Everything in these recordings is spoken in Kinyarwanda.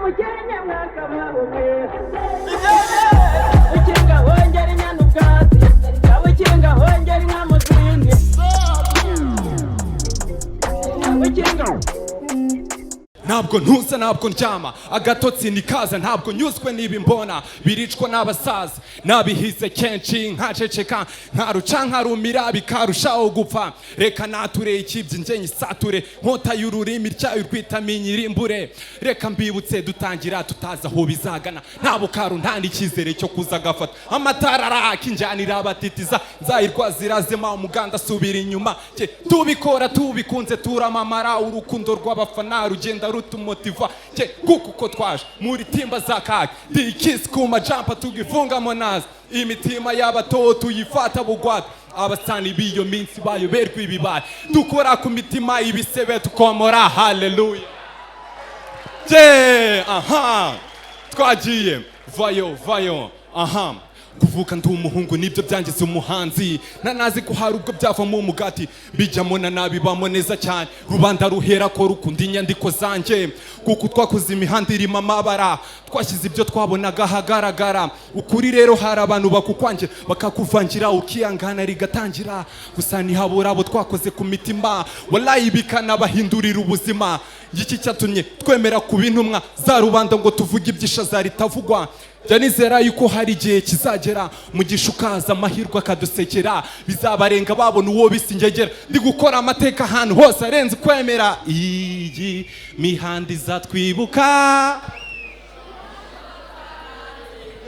Umukenke mwakabaho mwe. Ukinga hongera inyana ubwatsi, ukinga hongera inka mu zindi, ukinga. Ntabwo ntuza, ntabwo ndyama, agatotsi nikaza, ntabwo nyuzwe n'ibi mbona biricwa n'abasaza. Nabihize kenshi nkaceceka, nkaruca nkarumira, bikarushaho gupfa. Reka nature ikibyi nge nyisature, nkota y'ururimi ryayo rwitaminya irimbure. Reka mbibutse dutangira tutazi aho bizagana, nta bukaru, nta n'icyizere cyo kuza agafata. Amatara araka, injyana irabatitiza, nzayirwa zirazima, umuganda asubira inyuma. Jye tubikora tubikunze, turamamara, urukundo rw'abafana rugenda rutumotiva. Jye kuko uko twaje muri timba za kaki dikisi ku majampa, tugifungamo nazi imitima y'abato tuyifata bugwate. Abasani b'iyo minsi bayoberwa ibibaye, dukora ku mitima ibisebe tukomora. Haleluya! Je aha twagiye, vayo vayo. Aha kuvuka ndi umuhungu nibyo byangize umuhanzi. Nanazi ko hari ubwo byavamo umugati, bijyamo na nabibamo neza cyane. Rubanda ruhera ko rukunda inyandiko zanjye, kuko twakoze imihanda irimo amabara, twashyize ibyo twabonaga ahagaragara. Ukuri rero, hari abantu bakukwangira, bakakuvangira, ukiyangana rigatangira gusa ntihabura abo twakoze ku mitima, wallahi, bikanabahindurira ubuzima. Iki cyatumye twemera kuba intumwa za rubanda ngo tuvuge iby'ishaza ritavugwa. Jya nizera yuko hari igihe kizagera, mugisha ukaza, amahirwe akadusekera, bizabarenga babona uwo bise ingegera. Ndi gukora amateka ahantu hose arenze ukwemera. Iyi mihanda izatwibuka.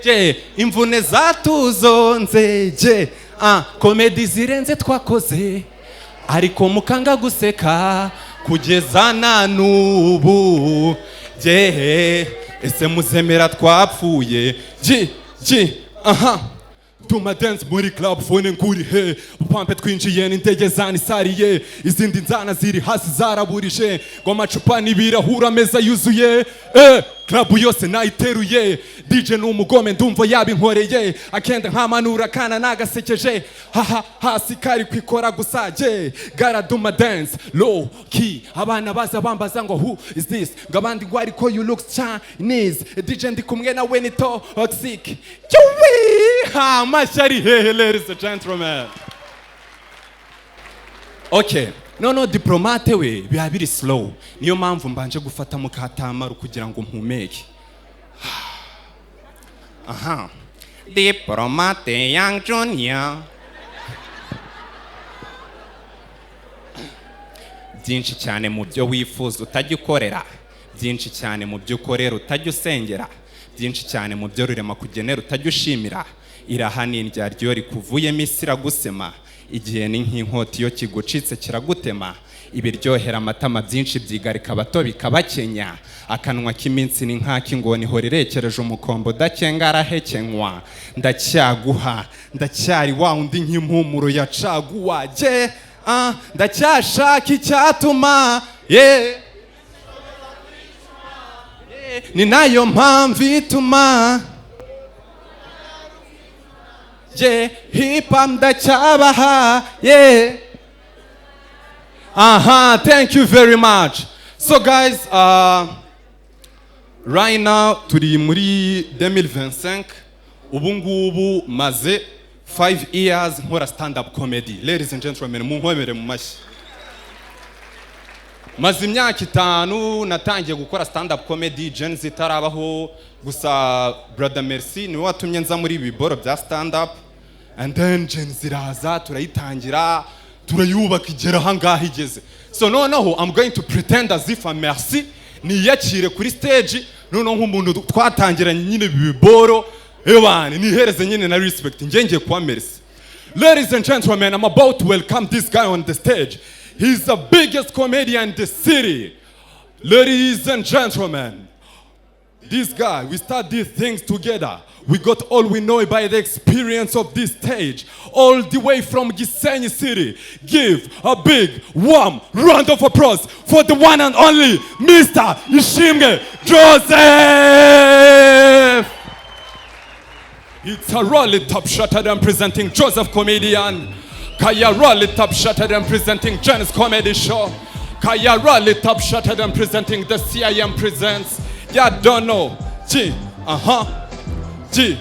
Je imvune zatuzonze, je comedy zirenze twakoze, ariko mukanga guseka kugeza na n'ubu. Je ese muzemera twapfuye? Ji ji aha tuma dance muri club, phone nguri he pampe. Twinjiye n'indege zanisariye, izindi nzana ziri hasi zaraburije, ngo amacupa n'ibirahuri, ameza yuzuye, club yose nayiteruye. DJ ni umugome, ndumva yabinkoreye, akenda nkamanura akana nagasekeje, haha hasi kari kwikora gusa. Je garaduma dance low key, abana baza bambaza ngo "Who is this?" Ngo abandi ngo "Ariko you look Chinese." DJ ndi kumwe nawe ni toxic. Cyuwi ha mashyari hehe? Ladies and gentlemen, okay, noneho Diplomate we biba biri slow, niyo mpamvu mbanje gufata mukatamaro kugira ngo mpumeke. Aha Diplomate Young Junior, byinshi cyane mu byo wifuza utajya ukorera, byinshi cyane mu byo ukorera utajya usengera, byinshi cyane mu byo Rurema kugenera utajya ushimira. Iraha ni indyaryo rikuvuyemo, isi iragusema. Igihe ni nk'inkota, iyo kigucitse kiragutema. Ibiryohera amatama byinshi byigarika abato bikabakenya. Akanwa k'iminsi ni nk'ak'ingoni ihora irekereje umukombo, udakenga arahekenywa. Ndacyaguha, ndacyari wa undi nk'impumuro ya caguwa. Je ndacyashaka icyatuma, yeah. Ni nayo mpamvu ituma je hip hop ndacyabaha, yeah. Aha, thank you very much. So guys, right now turi muri 2025. Ubu ngubu maze 5 years nkora stand up comedy. Ladies and gentlemen, munkomere mu mashyi. Maze imyaka 5. Natangiye gukora stand up comedy Gen Z itarabaho. Gusa Brother Merci niwe watumye nza muri ibi boro bya stand up, and then Gen Z iraza, turayitangira, turayubaka, igera ahangaha igeze. So noneho I'm going to pretend as if I'm Merci, niyakire kuri stage noneho nk'umuntu twatangiranye nyine ibi boro. Ebane nihereze nyine na respect, njye ngiye kuba Merci. Ladies and gentlemen, I'm about to welcome this guy on the stage. He's the biggest comedian in the city. Ladies and gentlemen, this guy, we start these things together. We got all we know by the experience of this stage. All the way from Gisenyi City. Give a big, warm round of applause for the one and only Mr. Ishimwe Joseph! It's a Raleigh Top Shutter presenting Joseph Comedian. Kaya Raleigh Top Shutter presenting Jen's Comedy Show. Kaya Raleigh Top Shutter presenting the CIM presents Ya don't know. G, aha. G,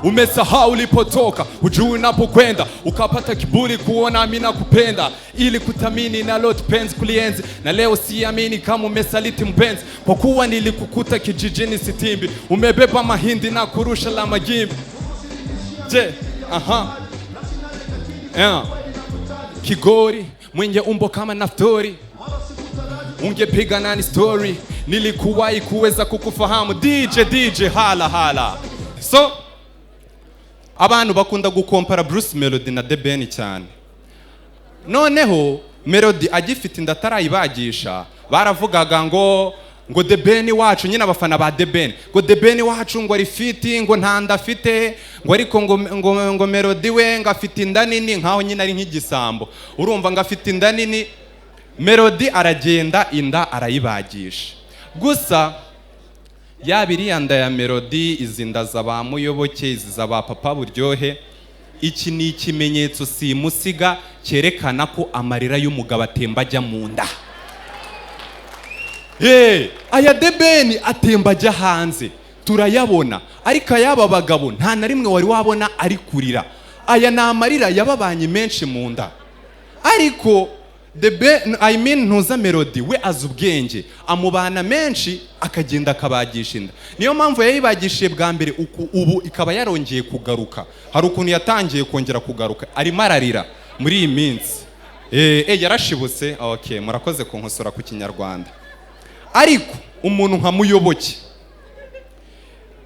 umesahau ulipotoka, hujui unapokwenda, ukapata kiburi kuona mimi nakupenda, ili kuthamini na lot penzi kulienzi, na leo siamini kama umesaliti mpenzi, kwa kuwa nilikukuta kijijini Sitimbi, umebeba mahindi na kurusha la magimbi. Je, aha, yeah. Kigori mwenye umbo kama Naftori, ungepiga nani story, nilikuwahi kuweza kukufahamu. DJ DJ, hala hala. So abantu bakunda gukompara Bruce Melody na The Ben cyane. Noneho Melody agifite inda atarayibagisha, baravugaga ngo The Ben wacu nyine, abafana ba The Ben, ngo The Ben wacu ngo ari fit, ngo nta nda afite, ngo ariko ngo Melody we ngo afite inda nini, nkaho nyine ari nk'igisambo, urumva, ngo afite inda nini. Melody aragenda inda arayibagisha. Gusa yaba iriya nda ya Melody, izi nda za ba Muyoboke, izi za ba Papa Buryohe, iki ni ikimenyetso simusiga cyerekana ko amarira y'umugabo atemba ajya mu nda. Aya The Ben atemba ajya hanze turayabona, ariko ay'aba bagabo nta na rimwe wari wabona ari kurira. Aya ni amarira yababanye menshi mu nda. Ariko The Ben, I mean ntuza Melody we, azi ubwenge, amubana menshi akagenda akabagisha inda. Niyo mpamvu yayibagishije bwa mbere uku, ubu ikaba yarongeye kugaruka. Hari ukuntu yatangiye kongera kugaruka, arimo ararira muri iyi minsi. Yarashibutse. Okay, murakoze kunkosora ku Kinyarwanda. Ariko umuntu nka Muyoboke,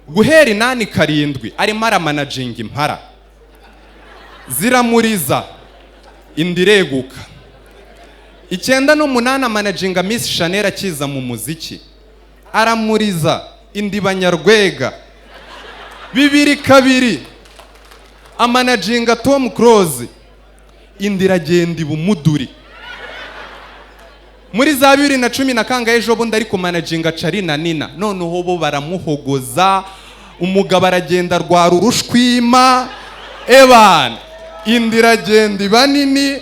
guhera 87 arimo aramanaginga impara, ziramuriza, inda ireguka. 98 amanaginga Miss Chanel akiza mu muziki, aramuriza, indiba nyarwega. 2002 amanaginga Tom Close, inda iragenda iba umuduri. Muri za 2010 na kangahe ejo bundi ari kumanaginga Charly na Nina, noneho bo baramuhogoza, umugabo aragenda arwara urushwima, ebana, inda iragenda iba nini.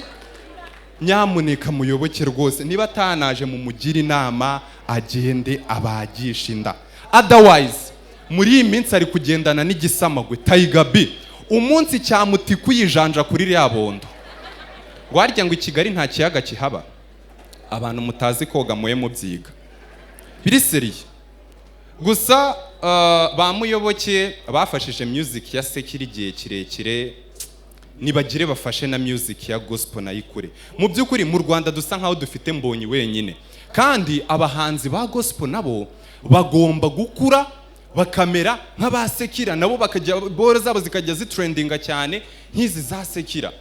Nyamuneka Muyoboke rwose, niba atanaje mumugire inama agende abagisha inda. Otherwise muri iyi minsi ari kugendana n'igisamagwe Tiger B, umunsi cyamutikuye ijanja kuri ririya bondo. Ngo harya ngo i Kigali nta kiyaga kihaba? Abantu mutazi koga muye mubyiga, biri sérieux. Gusa ba Muyoboke bafashije music ya secular igihe kirekire, nibagire bafashe na music ya gospel nayikure. Mu by'ukuri mu Rwanda dusa nkaho dufite Mbonyi wenyine, kandi abahanzi ba gospel nabo bagomba gukura bakamera nk'aba secular, nabo bakajya boro zabo zikajya zitrendinga cyane nk'izi za secular.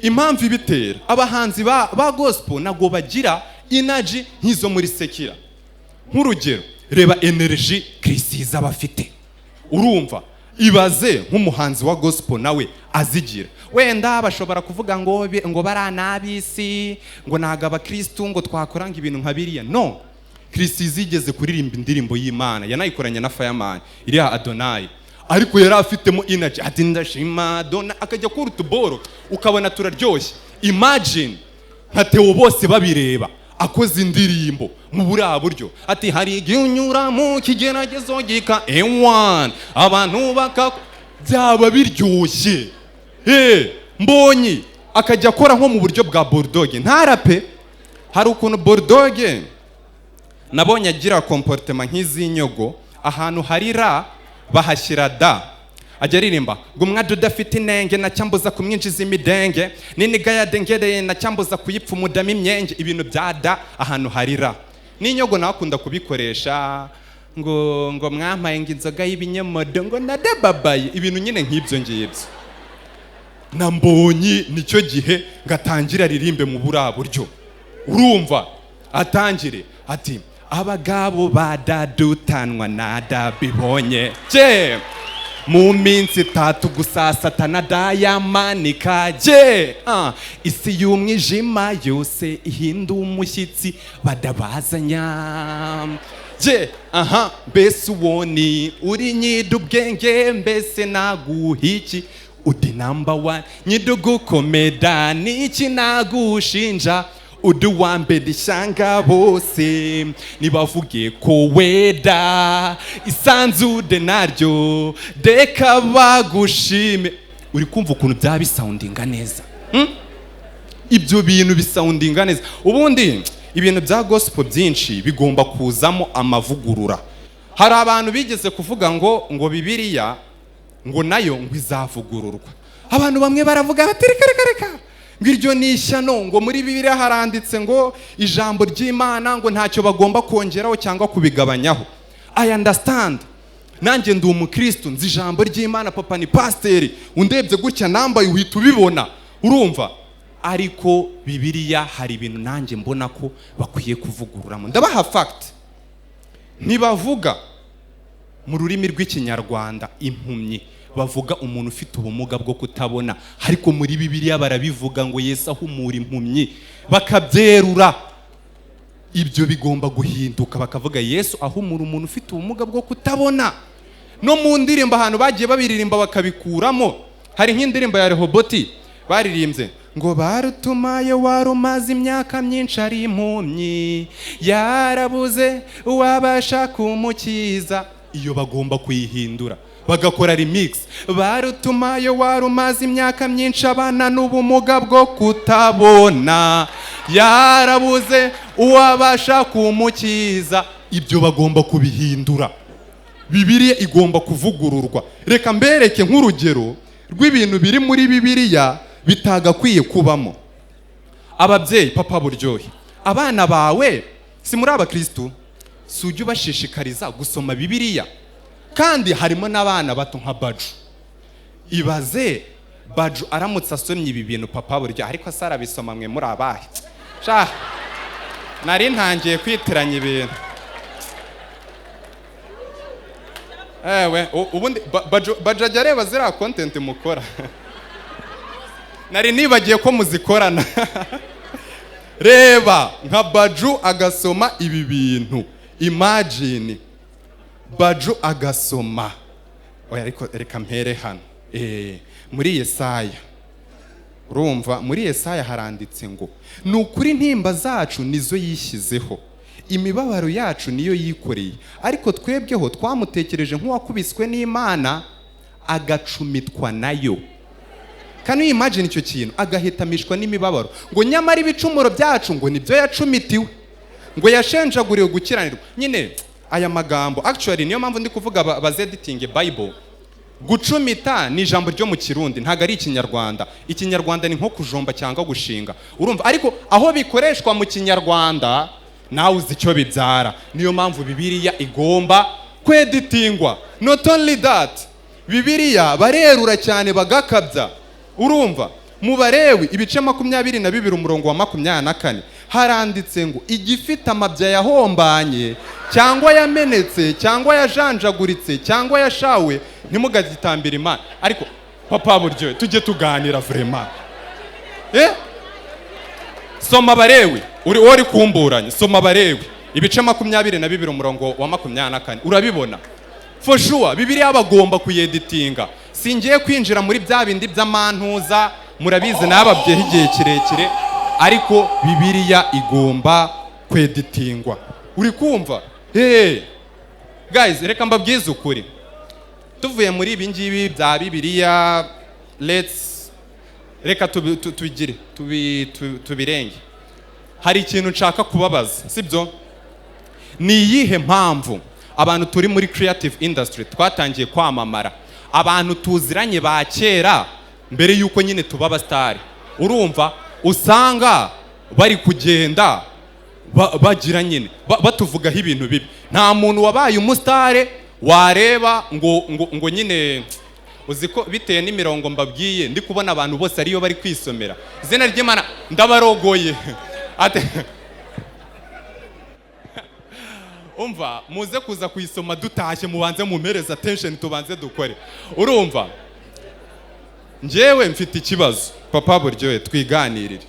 Impamvu ibitera, abahanzi ba gospel ntabwo bagira energy nk'izo muri secular. Nk'urugero, reba energy Chriss aba afite, urumva, ibaze nk'umuhanzi wa gospel nawe azigira. Wenda bashobora kuvuga ngo bari n'ab'isi, ngo ntabwo abakristu ngo twakora ngo ibintu nka biriya. No Chriss yigeze kuririmba indirimbo y'Imana yanayikoranye na Fireman, iriya Adonai, ariko yari afitemo energy, ati "Ndashima Adonai", akajya kuri utuboro ukabona turaryoshye. Imagine nka Theo bose babireba akoze indirimbo mu buriya buryo, ati "Hari igihe unyura mu kigeragezo gika ewan abantu baka", byaba biryoshye. Mbonyi akajya akora nko mu buryo bwa Bulldog, ntarape. Hari ukuntu Bulldog nabonye agira comportement nk'iz'inyogo, ahantu hari ra bahashyira da. Ajya aririmba ngo "Umwadi udafite inenge nacyambuza kumwinjiza imidenge, n'iniga yadengereye nacyambuza kuyipfumudamo imyenge", ibintu bya da ahantu hari ra. N'inyogo nawe akunda kubikoresha, ngo "Mwampaye ngo inzoga y'ibinyomodo, ngo nadababaye", ibintu nyine nk'ibyo ngibyo. Na Mbonyi nicyo gihe ngatangira aririmbe mu buriya buryo, urumva, atangire ati "Abagabo badadutanwa nadabibonye je mu minsi 3 gusa Satana dayamanika je, isi y'umwijima yose ihinda umushyitsi badabazanya je, aha, mbese uwo ni uri nyida ubwenge, mbese naguha iki, udi number one nyidugukomeda, niki nagushinja, Uri uwa mbere ishyanga bose nibavuge ko weda isanzure naryo reka bagushime. Uri kumva ukuntu byaba bisoundinga neza? Ibyo bintu bisoundinga neza. Ubundi ibintu bya gospel byinshi bigomba kuzamo amavugurura. Hari abantu bigeze kuvuga ngo Bibiliya ngo nayo ngo izavugururwa. Abantu bamwe baravuga bati: "Reka, reka, reka," ngo iryo ni ishyano, ngo muri Bibiliya haranditse ngo ijambo ry'Imana ngo ntacyo bagomba kongeraho cyangwa kubigabanyaho. I understand, nanjye ndi umukristo, nzi ijambo ry'Imana, papa ni pasiteri, undebye gutya nambaye uhita ubibona, urumva. Ariko Bibiliya hari ibintu nanjye mbona ko bakwiye kuvugururamo. Ndabaha fact: ntibavuga mu rurimi rw'Ikinyarwanda impumyi, bavuga umuntu ufite ubumuga bwo kutabona, ariko muri Bibiliya barabivuga ngo Yesu ahumura impumyi, bakabyerura. Ibyo bigomba guhinduka, bakavuga Yesu ahumura umuntu ufite ubumuga bwo kutabona. No mu ndirimbo ahantu bagiye babiririmba bakabikuramo, hari nk'indirimbo ya Rehoboti baririmbye ngo barutumaye wari umaze imyaka myinshi ari impumyi, yarabuze uwabasha kumukiza. Iyo bagomba kuyihindura bagakora remix: barutumaye wari umaze imyaka myinshi abana n'ubumuga bwo kutabona, yarabuze uwabasha kumukiza. Ibyo bagomba kubihindura, Bibiliya igomba kuvugururwa. Reka mbereke nk'urugero rw'ibintu biri muri Bibiliya bitagakwiye kubamo. Ababyeyi, papa Buryohe, abana bawe si muri abakristu? Si ujya ubashishikariza gusoma Bibiliya? Kandi harimo n'abana bato nka Baju. Ibaze Baju aramutse asomye ibi bintu, papa Buryohe. Ariko se arabisoma? Mwe muri abahe? Sha, nari ntangiye kwitiranya ibintu. Ewe, ubundi Baju ajya areba ziriya content mukora? Nari nibagiye ko muzikorana. Reba nka Baju agasoma ibi bintu, imagine Baju agasoma. Oya, ariko reka mpere hano. Muri Yesaya, urumva, muri Yesaya haranditse ngo: "Ni ukuri intimba zacu nizo yishyizeho, imibabaro yacu niyo yikoreye, ariko twebweho twamutekereje nk'uwakubiswe n'Imana agacumitwa nayo." Can you imagine icyo kintu? Agahitamishwa n'imibabaro, ngo nyamara ibicumuro byacu ngo nibyo yacumitiwe, ngo yashenjaguriwe gukiranirwa. Nyine aya magambo actually niyo mpamvu ndi kuvuga bazeditinge Bible. Gucumita ni ijambo ryo mu Kirundi, ntabwo ari Ikinyarwanda. Ikinyarwanda ni nko kujomba cyangwa gushinga, urumva? Ariko aho bikoreshwa mu Kinyarwanda nawe uzi icyo bibyara. Niyo mpamvu Bibiliya igomba kweditingwa. Not only that, Bibiliya barerura cyane bagakabya, urumva? Mu Barewi ibice 22 umurongo wa 24 haranditse ngo: "Igifite amabya yahombanye cyangwa yamenetse cyangwa yajanjaguritse cyangwa yashawe ntimugagitambire Imana." Ariko papa Buryo, tujye tuganira vraiment. Soma Abarewi, uri wowe uri kumburanya. Soma Abarewi ibice 22 umurongo wa 24, urabibona for sure. Bibiliya bagomba kuyeditinga. Singiye kwinjira muri bya bindi by'amantuza, murabizi, nababyeho igihe kirekire, ariko Bibiliya igomba kweditingwa, uri kumva? Hey guys, reka mbabwize ukuri, tuvuye muri ibi ngibi bya Bibiliya, let's reka tubigire tubirenge. Hari ikintu nshaka kubabaza, sibyo? Ni iyihe mpamvu abantu turi muri creative industry twatangiye kwamamara, abantu tuziranye ba kera mbere y'uko nyine tuba abasitari, urumva, usanga bari kugenda bagira nyine batuvugaho ibintu bibi? Nta muntu wabaye umusitare wareba ngo nyine uzi ko bitewe n'imirongo mbabwiye ndi kubona abantu bose ariyo bari kwisomera. Izina ry'Imana, ndabarogoye. Ate umva, muze kuza kuyisoma dutashye, mubanze mumpereze attention, tubanze dukore. Urumva, njyewe mfite ikibazo, papa Buryohe, twiganirire.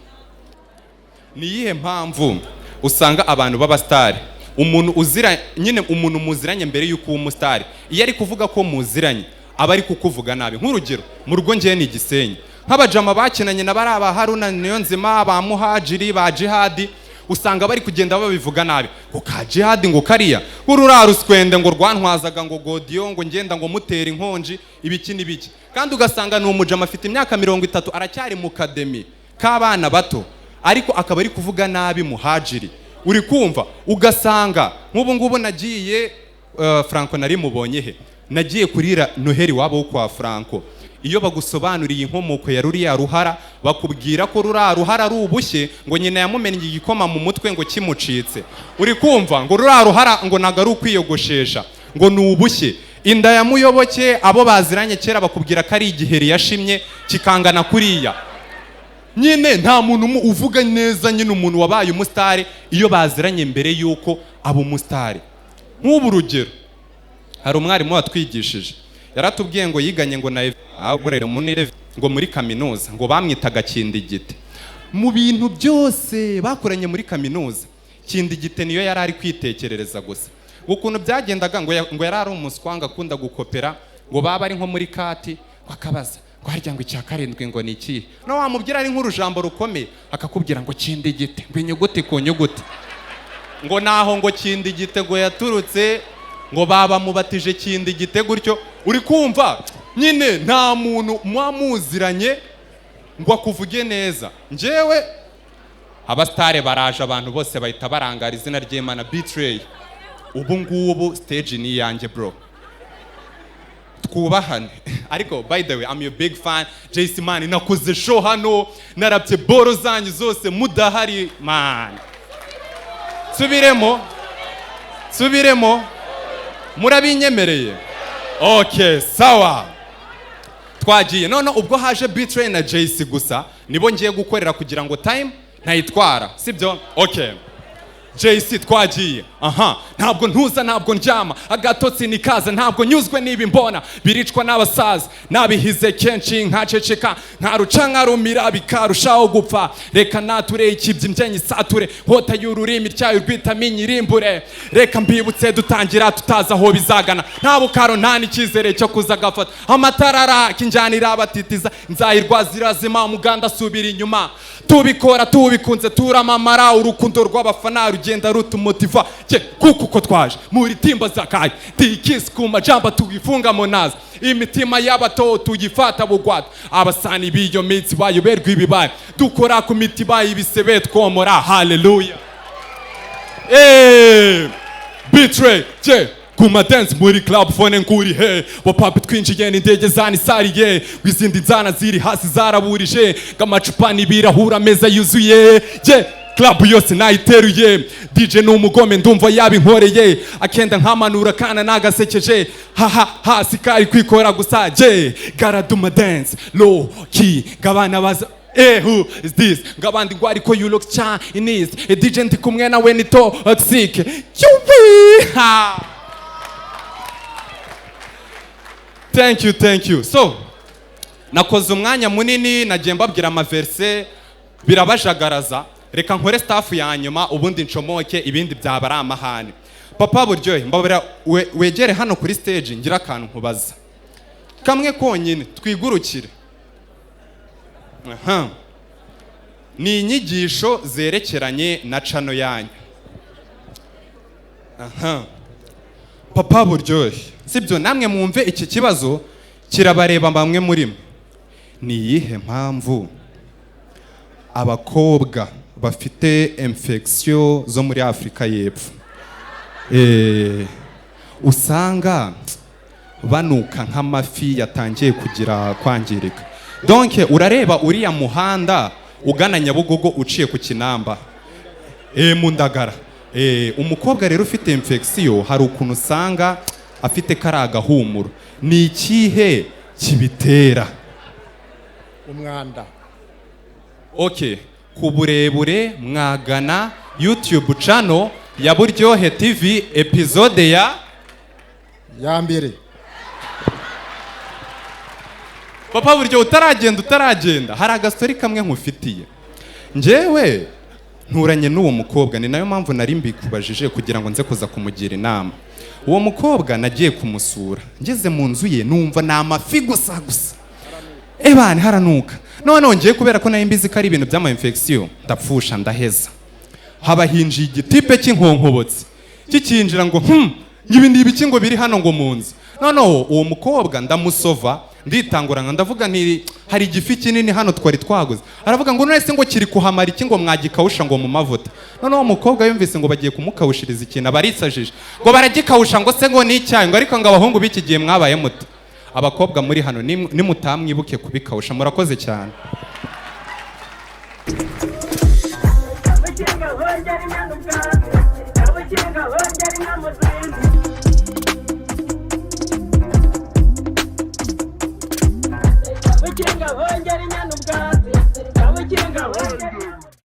Ni iyihe mpamvu usanga abantu b'abasitari, umuntu uzira nyine, umuntu muziranye mbere y'uko uba umusitari, iyo ari kuvuga ko muziranye aba ari kukuvuga nabi? Nk'urugero, mu rugo ngewe ni Igisenyi. Nk'abajama bakinanye na bari aba Haruna Niyonzima, ba Muhajiri, ba Jihadi, usanga bari kugenda babivuga nabi, ngo ka Jihadi, ngo kariya ururiya ruswende, ngo rwantwazaga, ngo godiyo, ngo ngenda ngo mutera inkonji, ibiki n'ibiki. Kandi ugasanga ni umujama afite imyaka 30, aracyari mu academy k'abana bato, ariko akaba ari kuvuga nabi Muhajiri. Uri kumva? Ugasanga nk'ubu ngubu nagiye, Franco nari mubonye he, nagiye kurira Noheli wabo wo kwa Franco. Iyo bagusobanuriye inkomoko ya ruriya ruhara, bakubwira ko ruriya ruhara ari ubushye, ngo nyina yamumennye igikoma mu mutwe ngo kimucitse. Uri kumva? Ngo ruriya ruhara ngo ntabwo ari ukwiyogoshesha, ngo ni ubushye. Inda ya Muyoboke, abo baziranye kera bakubwira ko ari igiheri yashimye kikangana kuriya. Nyine nta muntu uvuga neza nyine umuntu wabaye umusitari iyo baziranye mbere y'uko aba umusitari. Nk'ubu urugero, hari umwarimu watwigishije, yaratubwiye ngo yiganye ngo na ngo muri kaminuza, ngo bamwitaga Kindigite. Mu bintu byose bakoranye muri kaminuza, Kindigite niyo yari ari kwitekerereza gusa. Ngo ukuntu byagendaga, ngo yari ari umuswa, ngo akunda gukopera, ngo baba ari nko muri kati, ngo akabaza ngo harya ngo icya karindwi ngo ni ikihe? No wamubwira ari nk'urujambo rukomeye, akakubwira ngo Kindigite, ngo inyuguti ku nyuguti. Ngo naho ngo Kindigite ngo yaturutse, ngo baba mubatije Kindigite gutyo. Uri kumva? Nyine nta muntu muba muziranye ngo akuvuge neza. Njyewe abasitare baraje, abantu bose bahita barangara. Izina ry'Imana, B-Threy, ubu ngubu stage ni iyanjye bro, twubahane. Ariko by the way, I'm your big fan, JC man. Nakoze show hano, narabye boro zanyu zose mudahari man. Subiremo, subiremo, murabinyemereye? Okay, sawa, twagiye. None ubwo haje B-Threy na JC gusa, nibo ngiye gukorera kugira ngo time ntayitwara, sibyo? Okay, JC, twagiye. Aha ntabwo ntuza, ntabwo ndyama, agatotsi nikaza, ntabwo nyuzwe niba imbona biricwa n'abasaza. Nabihize kenshi nkaceceka, nkaruca nkarumira, bikarushaho gupfa. Reka nature ikibyimbye nyisature, hota y'ururimi tyayo rwitamo inyirimbure. Reka mbibutse dutangira tutazi aho bizagana, nta bukaro, nta n'icyizere cyo kuza gafata amatara araka, injyana irabatitiza, nzayirwa zirazima, umuganda asubira inyuma. Tubikora tubikunze, turamamara, urukundo rw'abafana rugenda rutumotiva. Cye kuko uko twaje muri timba zakaye tikisi ku majamba, tuyifunga monazi, imitima y'abato tuyifata bugwate. Abasani b'iyo minsi bayoberwa ibibaye, dukora ku mitima y'ibisebe twomora. Haleluya! Eh, B-Threy, je kuma dance muri club, phone nguri he bo papi, twinjiye n'indege zanisariye, izindi nzana ziri hasi zaraburije, ngamacupa n'ibirahura, ameza yuzuye, je club yose nayiteruye. DJ ni umugome, ndumva yabinkoreye, akenda nkamanura kana nagasekeje, haha hasi kari kwikora gusa. Je garaduma dance low key, ngabana baza: "Eh, who is this?" Ngabandi ngo: "Ariko you look Chinese." DJ ndi kumwe nawe ni toxic. Yubi ha. Thank you, thank you. So nakoze umwanya munini, nagiye mbabwira amaverse birabajagaraza. Reka nkore stuff ya nyuma, ubundi ncomoke, ibindi byaba ari amahane. Papa Buryohe, mbabara wegere hano kuri stage, ngira akantu nkubaza kamwe konyine, twigurukire. Aha ni inyigisho zerekeranye na channel yanyu. Aha Papa Buryohe, sibyo? Namwe mwumve, iki kibazo kirabareba bamwe muri mwe. Ni iyihe mpamvu abakobwa bafite infection zo muri Afurika y'Epfo usanga banuka nk'amafi yatangiye kugira kwangirika? Donc urareba uriya muhanda ugana Nyabugogo uciye ku Kinamba, mu Ndagara, umukobwa rero ufite infection hari ukuntu usanga afite kariya gahumuro. Ni ikihe kibitera? Umwanda. Okay, ku burebure mwagana YouTube channel ya Buryohe TV, episode ya ya mbere. Papa Buryo, utaragenda, utaragenda, hari agastori kamwe nkufitiye. Njyewe nturanye n'uwo mukobwa, ni nayo mpamvu nari mbikubajije kugira ngo nze kuza kumugira inama. Uwo mukobwa nagiye kumusura, ngeze mu nzu ye numva ni amafi gusa gusa. Ebane, haranuka. Noneho ngiye, kubera ko nari mbizi ko ari ibintu by'ama infection, ndapfusha, ndaheza. Haba hinjiye igitipe cy'inkonkobotsi, kikinjira ngo ibi ni ibiki ngo biri hano ngo mu nzu? Noneho uwo mukobwa ndamusova, nditangurana, ndavuga nti: "Hari igifi kinini hano twari twaguze." Aravuga ngo: "None se ngo kiri kuhamara iki, ngo mwagikawusha ngo mu mavuta?" Noneho uwo mukobwa yumvise ngo bagiye kumukawushiriza ikintu, aba arisajije ngo baragikawusha, ngo se ngo ni icyayi, ngo ariko ngo abahungu b'iki gihe mwabaye muto. Abakobwa muri hano, nimutamwibuke kubikawusha. Murakoze cyane. Abakinga hongera inyana ubwatsi, abakinga hongera inka mu zindi.